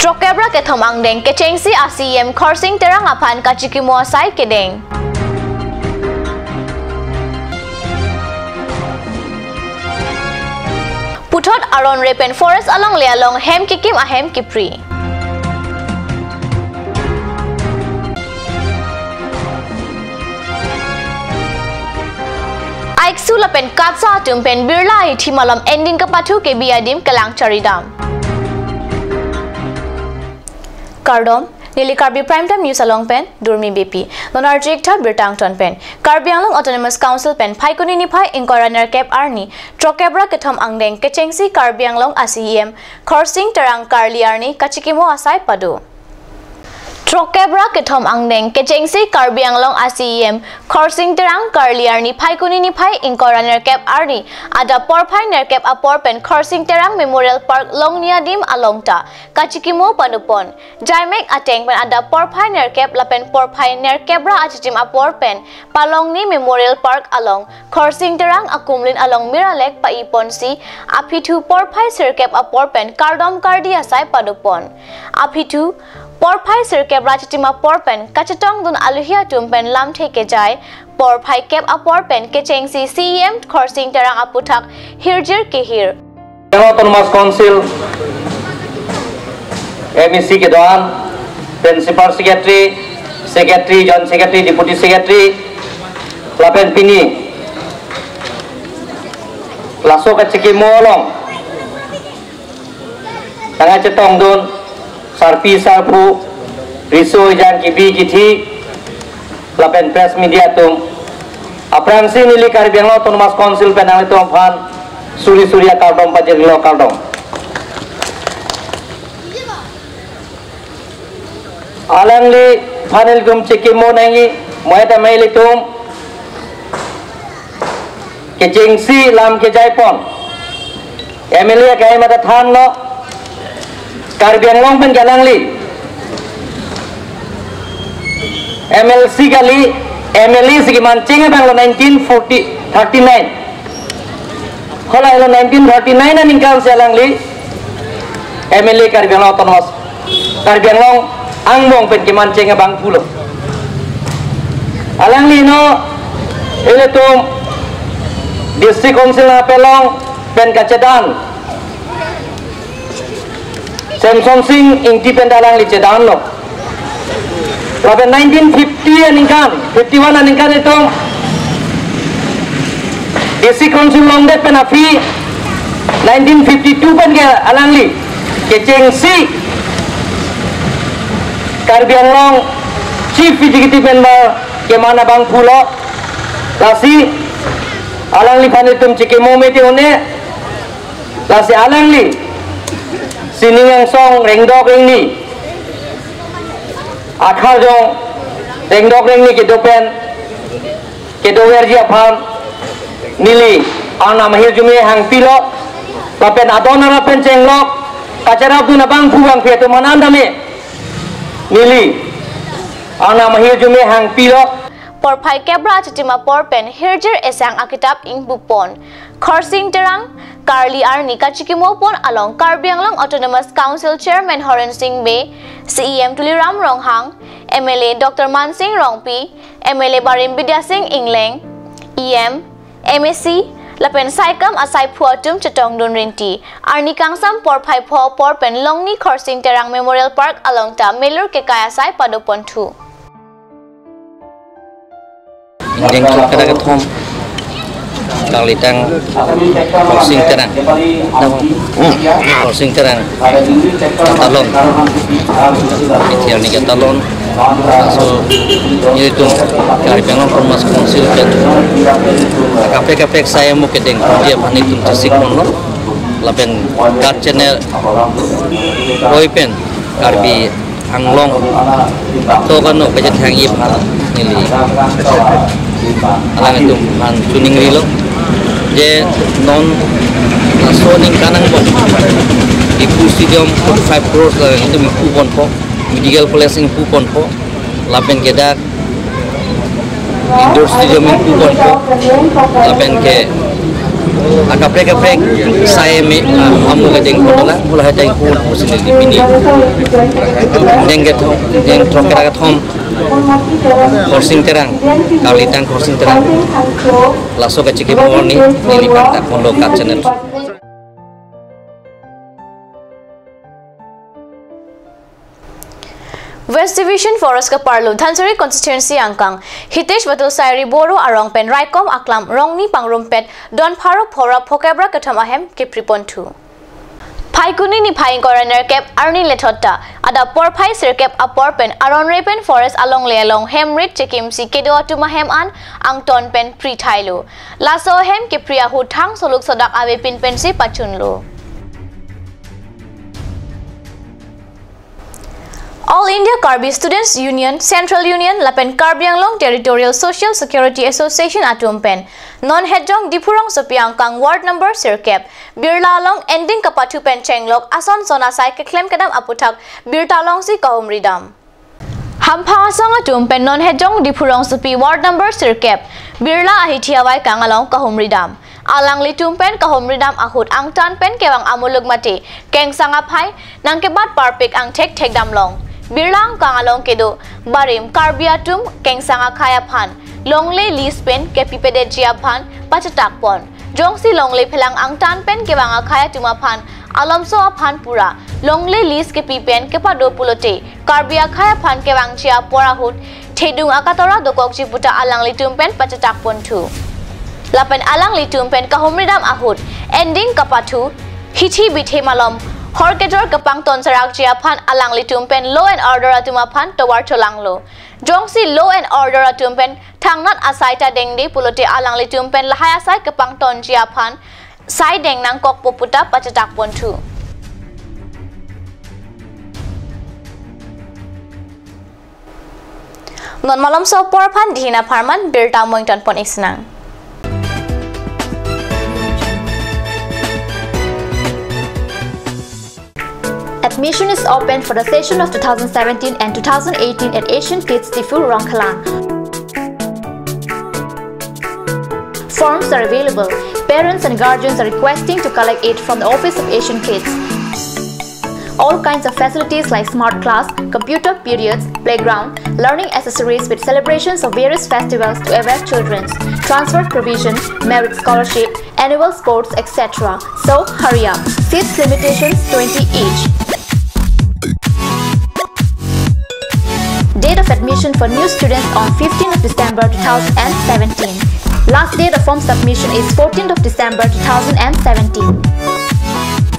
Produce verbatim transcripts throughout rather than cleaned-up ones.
Throkkep ra kethom angdeng kechengsi a C E M Khorsing Terang aphan kachikimo asai kedeng. Puthot aron re pen forest alongle along hem kekim ahem kepri. Aiksu lapen Katsa atum pen Birla ahithi malom ending kapathu kebi adim kelang charidam. Kardom, neli Karbi Prime Time News along pen Durmi Beypi. Non arju-ik tha birta angton pen. Karbi Anglong Autonomous Council pen Phaikuni niphai ingkoi ra nerkep arni throkkep ra kethom angdeng kechengsi Karbi Anglong a C E M Khorsing Terang Karli arni kachikimo asai pado. Throkkep ra kethom angdeng kechengsi Karbi Anglong a C E M Khorsing Terang Karli arni Phaikuni niphai ingkoi ra nerkep arni adap porphai nerkep apor pen Khorsing Terang Memorial Park Longni adim along ta kachikimo padopon. Jaimek ateng pen adap porphai nerkep lapen porphai nerkep ra achitim apor pen Palongni Memorial Park along Khorsing Terang akumlin along mir alek pai ponsi aphi thu porphai sirkep apor pen kardom kardi asai padopon. Aphi thu porphai sirkep ra achitim apor pen kachetongdun alohi atum pen lamthe kejai, porphai kep apor pen kechengsi C E M Khorsing Terang aputhak hirjir kehir. Autonomous Council, M A C kedo-an, Principal Secretary, Secretary, Joint Secretary, Deputy Secretary, lapen pini laso kachikimo along nangkachetongdun sarpi sarpo, riso ejang kebi kethe, lapen press media atum, aphrangsi neli Karbi Anglong Autonomous Council pen nanglitum aphan suri suri akardom pajirlo, kardom. Alangliphan ilitum chikimo nangji, mo eta ma ilitum kechengsi lam kejaipon. M L A akai mata thanlo, Karbi Anglong pen ke alangli M L C kali, M L A si kemancheng abanglo nineteen forty, thirty-nine. Halahelo nineteen thirty-nine aningkan si alangli M L A Karbi Anglong Autonomous, Karbi Anglong angbong pen kemancheng abangphulo. Alangli non ilitum District Council nangpalong pen kachedan Semson Sing Ingti pen ta alangli chedanlo. Lapen nineteen fifty aningkan, fifty-one aningkan itum District Council longdet pen aphi nineteen fifty-two pen ke alangli kechengsi Karbi Anglong Chief Executive Member keman abangphulo. Lasi alangliphan itum chikimo mete un-e. Lasi alangli sining angsong rengdok rengni, akharjong rengdok rengni kedo pen kedoverji aphan neli Arnam ahirjume hangpilo, lapen adon arap pen chenglok kacherapdun abangphu bangphi atum anan tame neli Arnam ahirjume hangpilo. Porphai kep ra achitim apor pen hirjir esang akitap ingpupon. Khorsing Terang Karli arni kachikimopon along Karbi Anglong Autonomous Council Chairman Horen Sing Bey, C E M Tuliram Ronghang, M L A Doctor Mansing Rongpi, M L A Barim Bidya Sing Engleng, E M, M A C, lapen saikam asaiphu atum chetongdun rinti. Arni kangsam porphai pho apor pen Longni Khorsing Terang Memorial Park along ta melur kekai asai padoponthu. Ingdeng throkkep ra kethom, karlitang Khorsing Terang, Khorsing Terang katalon, itiar ni katalon. Laso nelitum Karbi Anglong Autonomous Council pen kaprek kaprek sai mo kedeng dia aphan itum chesik monlo, lapen kat channel oi pen Karbi Anglong to kano kachethangji aphan neli alanglitum aphan choningrilo. Je non laso aningkan angbong Diphu Stadium forty-five crores latum ingpuponpo, medical college ingpuponpo, lapen ke dak indoor stadium ingpuponpo, lapen ke Akaprek kaprek sai me, ah, amu ke deng kotola, mula hai deng pun pusi di pini. Deng kethom, deng throk kethom. Khorsing Terang, Kalitang Khorsing Terang. Laso kachiki bor ni, neli pangtak ponlo kat channel. West Division Forest kaparlo Dhansiri Constituency angkang Hitesh Batul Sairi Boro arong pen raikom aklam rongni pangrumpet don pharo phora phokebra kethom ahem kipriponthu. Phaikuni niphai ingkoi ra nerkep arni lethot ta adap porphai sirkep apor pen aronre pen forest alongle along hemrit chekimsi kedo atum ahem an angton pen pri thailo. Laso ahem kepri ahut thang soluk sodak avepin pensi pachunlo. All India Karbi Students Union, Central Union, lapen Karbi Anglong Territorial Social Security Association atum pen non Hetjong Diphu rongsopi angkang ward number sirkep Birla along ending kapathu pen chenglok ason son asai keklem kedam aputhak birta longsi kahumridam. Hamphang asong atum pen non Hetjong Diphu rongsopi ward number sirkep Birla ahithi avaikang along kahumridam. Alanglitum pen kahumridam ahut angtan pen kevang amuluk mate kengsang aphai nangkebat parpik angthek thekdam long. Birla angkang along kedo barim Karbi atum kengsang akhei aphan longle lease pen kepipedetji aphan pachatak pon. Jongsi longle phelang angtan pen kevang akhei atum aphan alomso aphan pura longle lease kepi pen kepado pulote Karbi akhei aphan kevangji apor ahut thedung akatora dokokji puta alanglitum pen pachatak ponthu. Lapen alanglitum pen kahumridam ahut ending kapathu hithi bithe malom hor kejor kepangton sarakji aphan alanglitum pen law and order atum aphan tovar cholanglo. Jongsi law and order atum pen thangnat asai ta dengde pulote alanglitum pen lahai asai kepangtonji aphan sai deng nangkokpo puta pachatak ponthu. Non malomso apor aphan dihina pharman birta moington pon-ik sinang. Admission is open for the session of two thousand seventeen and two thousand eighteen at Asian Kids Diphu Rongkhelang. Forms are available. Parents and guardians are requesting to collect it from the office of Asian Kids. All kinds of facilities like smart class, computer periods, playground, learning accessories with celebrations of various festivals to avail children's transfer provision, merit scholarship, annual sports, et cetera. So hurry up. Seats limitations twenty each. Date of admission for new students on fifteenth of December two thousand seventeen. Last date of form submission is fourteenth of December two thousand seventeen.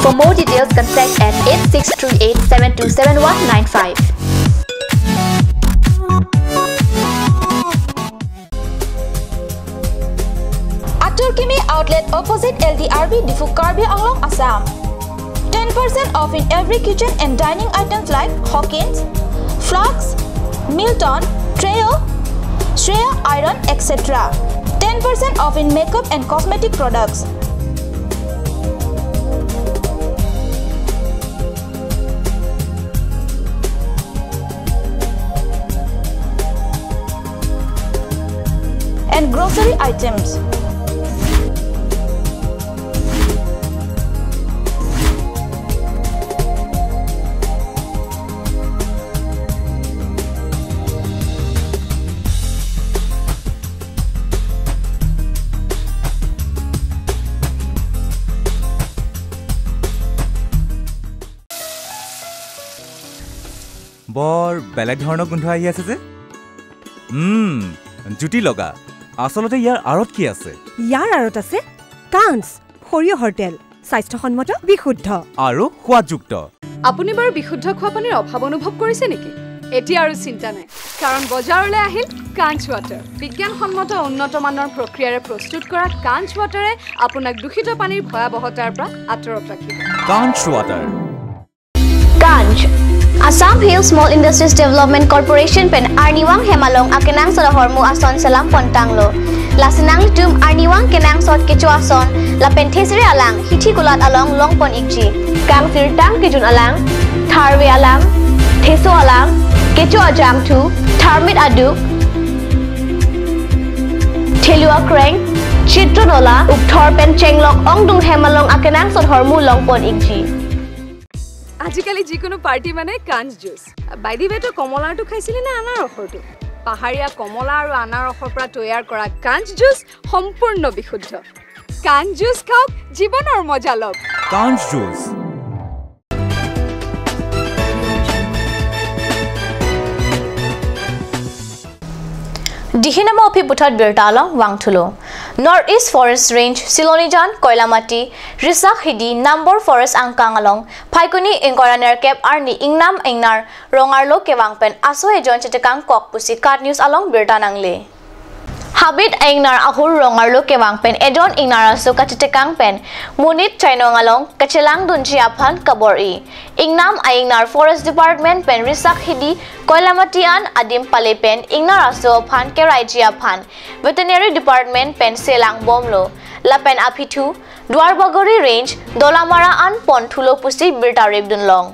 For more details, contact at eight six three eight seven two seven one nine five. Atur Kimi Outlet opposite L D R B Diphu, Karbi Anglong, Assam. Ten percent off in every kitchen and dining items like Hawkins, flasks, Milton, Trio, Shreya iron, et cetera. Ten percent off in makeup and cosmetic products. And grocery items. বৰ বেলেগ ধৰণৰ গোন্ধ আহি আছে যে। উম, জুতি লগা। আচলতে ইয়াৰ আঁৰত কি আছে? ইয়াৰ আঁৰত আছে কাঞ্চ সৰিয়হৰ তেল, স্বাস্থ্যসন্মত, বিশুদ্ধ। আৰু সোৱাদযুক্ত। আপুনি বাৰু বিশুদ্ধ খোৱা পানীৰ অভাৱ অনুভৱ কৰিছে নেকি? এতিয়া আৰু চিন্তা নাই, কাৰণ বজাৰলৈ আহিল কাঞ্চ ৱাটাৰ। বিজ্ঞানসন্মত উন্নত মানৰ প্ৰক্ৰিয়াৰে প্ৰস্তুত কৰা কাঞ্চ ৱাটাৰে আপোনাক দূষিত পানীৰ ভয়াৱহতাৰ পৰা আঁতৰত ৰাখিব। কাঞ্চ water. Kanch, Assam Hill Small Industries Development Corporation pen arnivang hem along akenangsot ahormu ason selam pontanglo. Lasi nanglitum arnivang kenangsot kecho ason lapen thesere alang hithi kulat along longpon-ikji. Kangsirtang kejun alang, tharve alang, theso alang, kecho ajangthu, tharmit aduk, thelu akreng, চিত্ৰনলা, উকথৰ pen Chenglok ongdung hem along akenangsot ahormu longpon-ikji. আজিকালি যিকোনো পাৰ্টি মানে কাঞ্চ juice. By the ৱে, তই কমলাটো খাইছিলি নে আনাৰসৰটো? পাহাৰীয়া কমলা আৰু আনাৰসৰ পৰা তৈয়াৰ কৰা কাঞ্চ জুচ সম্পূৰ্ণ বিশুদ্ধ। কাঞ্চ জুচ খাওক, জীৱনৰ মজা লওক। কাঞ্চ juice. Dihinama aphi puthot birta along vangthulo. North East Forest Range, Silonijan, Koilamati, Risakhidi, Nambor Forest angkang along, Phaikuni ingkoi ra nerkep arni ingnam ingnar rong arlo kevang pen aso ejon chetekangkok pusi KAT News along birta nangle. Habit ingnar ahur rong arlo kevang pen ejon ingnar aso kachetekang pen monit chainong along kachelang-dunji aphan kabor-i. Ingnam a-ingnar Forest Department pen Risakhidi Koilamati an adim pale pen ingnar aso aphan keraiji aphan Veterinary Department pen selang bomlo. Lapen aphi thu Duarbagori Range, Dolamara an ponthulo pusi birta rip dunlong.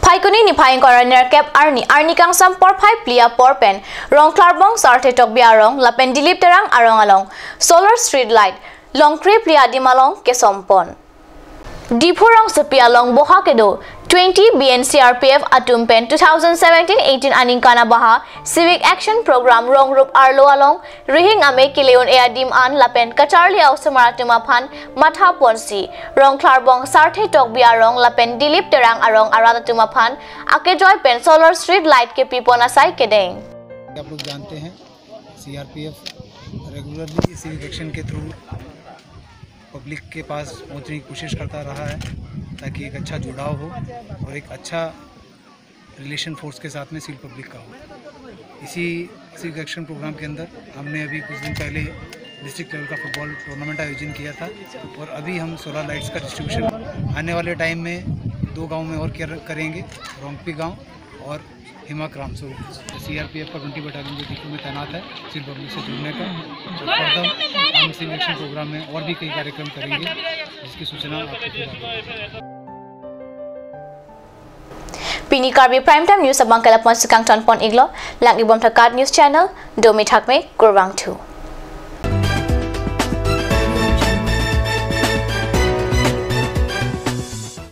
Phaikuni niphai ingkoi ra nerkep arni, arni kangsam porphai phli apor pen Rongkhlarbong Sarthe Tokbi arong lapen Dilip Terang arong along solar street light longkre phli adim along kesompon. Diphu rongsopi along boha kedo twenty B N C R P F atum pen two thousand seventeen eighteen aningkan abaha Civic Action Program rong rup arlo along rihing ame kele un-e adim an lapen kacharli a-osomar atum aphan matha ponsi Rongkhlarbong Sarthe Tokbi arong lapen Dilip Terang arong arat atum aphan akejoi pen solar street light kepipon asai kedeng. आप लोग जानते हैं, CRPF regularly civic action के through public के पास पहुंचने की कोशिश करता रहा है, ताकि एक अच्छा जुड़ाव हो और एक अच्छा रिलेशन फोर्स के साथ में सिविल पब्लिक का हो। इसी सिविक एक्शन प्रोग्राम के अंदर हमने अभी कुछ दिन पहले डिस्ट्रिक्ट लेवल का फुटबॉल टूर्नामेंट आयोजन किया था और अभी हम सोलर लाइट्स का डिस्ट्रीब्यूशन आने वाले टाइम में दो गांव में और कर-, करेंगे, रोंगपी गांव और हिमाक्राम। सो सीआरपीएफ का ट्वेंटी बटालियन जो दीपू में तैनात है सिविल पब्लिक से जुड़ने का, तो फर्दर हम सिविक एक्शन प्रोग्राम में और भी कई कार्यक्रम करेंगे, जिसकी सूचना आपको फिलहाल Pini Karbi Prime Time News abang ke lapu-an si kangtonpon-iklo, lang-ik bom tha KAT News Channel, domi thakme, kurvangthu.